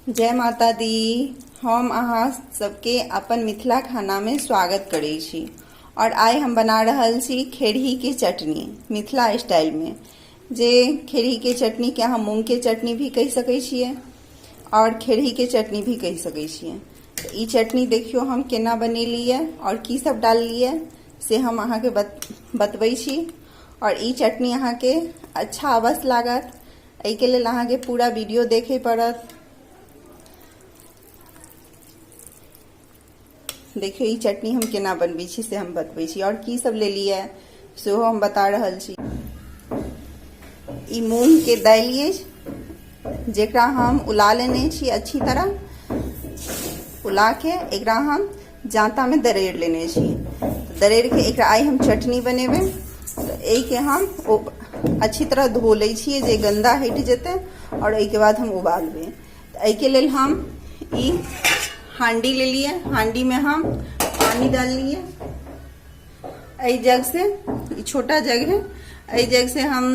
जय माता दी। हम अहाँ सबके अपन मिथिला खाना में स्वागत करै छी और आइ हम बना रहल छी खेरही के चटनी मिथिला स्टाइल में। जे खेरही के चटनी के अहाँ मूंग के चटनी भी कहि सकै छियै और खेरही के चटनी भी कहि सकै छियै। तऽ ई चटनी देखियौ हम केना बनेलियै और की सब डाललियै से हम अहाँके बतबै छी। और ई चटनी अहाँके अच्छा अवश्य लागत, एहिके लेल अहाँके पूरा वीडियो देखे पड़त। देखियौ ई चटनी हम केना बनबै छी से हम बतबै छी और की सब लेलियै सेहो हम बता रहल छी। ई मूंग के दालि अछि जेकरा हम उला लेने छी अच्छी तरह उला के एकरा हम जांता में दरेड़ लेने छी। दरेड़ के एकरा आइ हम चटनी बनेबै। तऽ एहिके हम अच्छी तरह धो लै छियै जे गन्दा हटि जेतै और एहिके बाद हम उबालबै। तऽ एहिके लेल हम ई हांडी लेलियै, हांडी में हम पानी डाललियै। एहि जग से, ई छोटा जग है, एहि जग से हम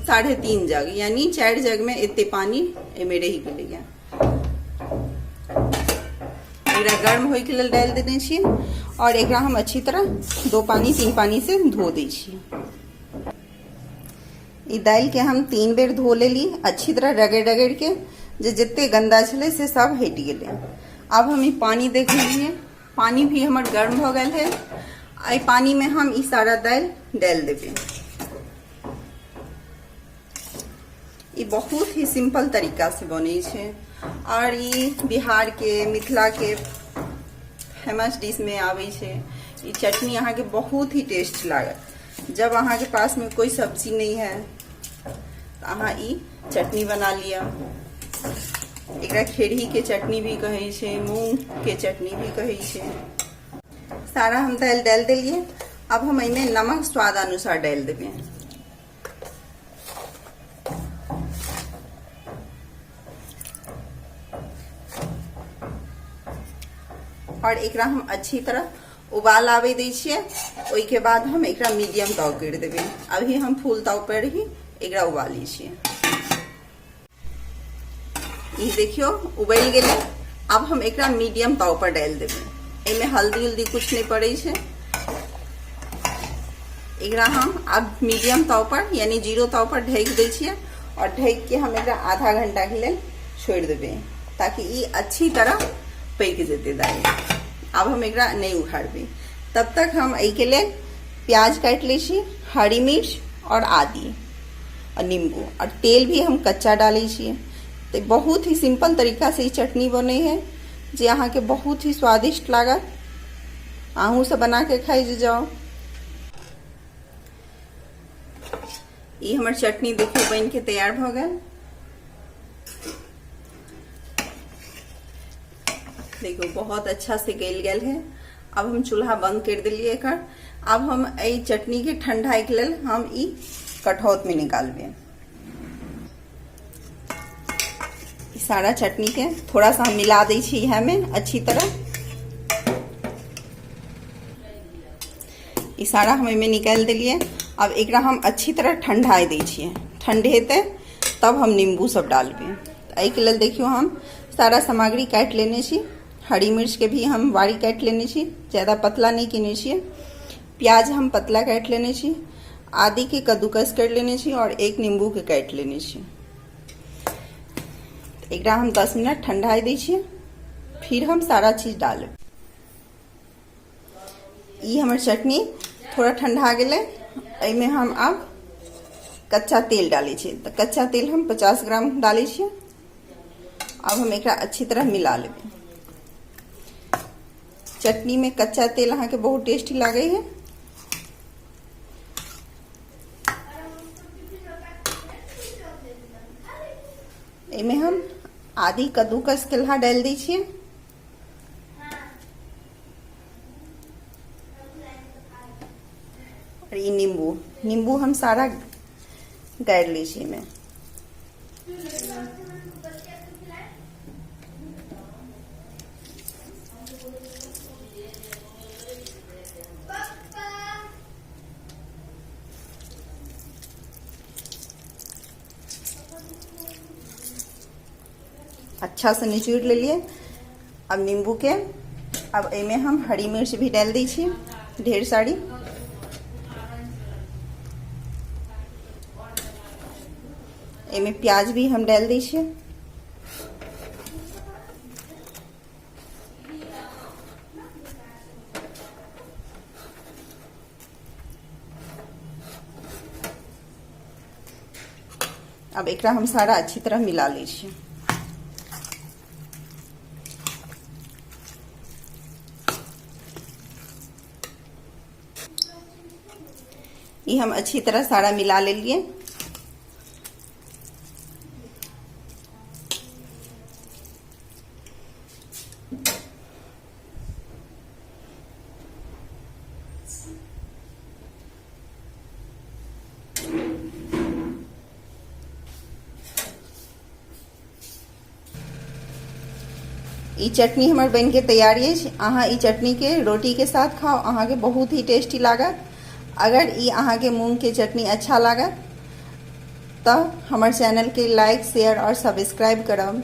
3.5 जग यानी 4 जग में एते पानी एहिमे रहि गेलैया। एकरा गर्म होय के लेल डालि देने छियै और एकरा हम अच्छी तरह 2 पानी 3 पानी से धो दै छियै। ई दालि के हम 3 बेर धो लेली अच्छी तरह रगड़ि रगड़ि के, जे जते गंदा छलै से सब हटि गेलै। आब हम ई पानी देख लेलियै, पानी भी हमर गर्म भऽ गेल है। एहि पानी में हम ई सारा दालि डालि देबै। ई बहुत ही सिंपल तरीका से बनै छै और ई बिहार के मिथिला के फेमस डिश में आबै छै। ई चटनी अहाँके बहुत ही टेस्ट लागत। जब अहाँके पास में कोई सब्जी नहीं है तो अहाँ ई चटनी बना लिअ। एकरा खेरही के चटनी भी कहै छै, मूंग के चटनी भी कहै छै। सारा हम दालि डालि देलियै। अब हम एहिमे नमक स्वाद अनुसार डालि देबै। और एकरा हम अच्छी तरह उबाल आबै दै छियै। ओहिके बाद हम एकरा मीडियम ताव करि देबै। अभी हम फुल ताव पर ही एकरा उबालै छियै। ई देखियौ उबलि गेलै। आब हम एकरा मीडियम ताव पर डालि देबै। एहिमे हल्दी उल्दी कुछ नहि पड़ै छै। एकरा हम आब मीडियम ताव पर यानी 0 ताव पर ढकि दै छियै और ढकि के हम एकरा आधा घंटा के लेल छोड़ि देबै ताकि ई अच्छी तरह पकि जेतै दालि। आब हम एकरा नहि उखाड़बै। तब तक हम एहिके लेल प्याज काटि लै छी, हरी मिर्च और आदि और नींबू और तेल भी हम कच्चा डालै छियै। तऽ बहुत ही सिंपल तरीका से ई चटनी बनै है जे अहाँके बहुत ही स्वादिष्ट लागत। अहूँ सब बना के खाइ जे जाउ। ई हमर चटनी देखियौ बनि के तैयार भऽ गेल। देखियौ बहुत अच्छा से गलि गेल है। अब हम चूल्हा बंद कर देलियै एकर। अब हम एहि चटनी के ठंडाई के लेल हम ई कठौत में निकालबै। सारा चटनी के थोड़ा सा हम मिला दै छी इएह में अच्छी तरह। ई सारा हम एहिमे निकालि देलियै। अब एकरा हम अच्छी तरह ठंडाई दै छियै। ठंडेतै तब हम नींबू सब डालबै। तऽ एहिके लेल देखियौ हम सारा सामग्री काटि लेने छी। हरी मिर्च के भी हम बारीक काटि लेने छी, ज्यादा पतला नहि केने छियै। प्याज हम पतला काटि लेने छी, आदि के कद्दूकस करि लेने छी और एक नींबू के काटि लेने छी। एकरा हम 10 मिनट ठंडाई दै छियै, फिर हम सारा चीज डालब। ई हमर चटनी थोड़ा ठंडा गेलै। एहिमे हम आब कच्चा तेल डालै छियै। तऽ कच्चा तेल हम 50 ग्राम डालै छियै। आब हम एकरा अच्छी तरह मिला लेबै। चटनी में कच्चा तेल अहाँके बहुत टेस्टी लागै है। एहिमे हम आदि कद्दूकस केलहा डालि दै छियै। और ई नींबू, नींबू हम सारा गाड़ि लै छियै एहिमे। अच्छा से निचोड़ि लेलियै। अब नींबू के अब एहिमे हम हरी मिर्च भी डालि दै छी ढेर सारी। एहिमे प्याज भी हम डालि दै छियै। अब एकरा हम सारा अच्छी तरह मिला लै छियै। ई हम अच्छी तरह सारा मिला लेलिए। ई चटनी हमर बनके तैयार अछि। अहाँ ई चटनीके रोटीके साथ खाउ, अहाँके बहुत ही टेस्टी लागत। अगर ई अहाँके मूँगके चटनी अच्छा लागत तऽ हमर चैनलके लाइक, शेयर और सब्सक्राइब करब।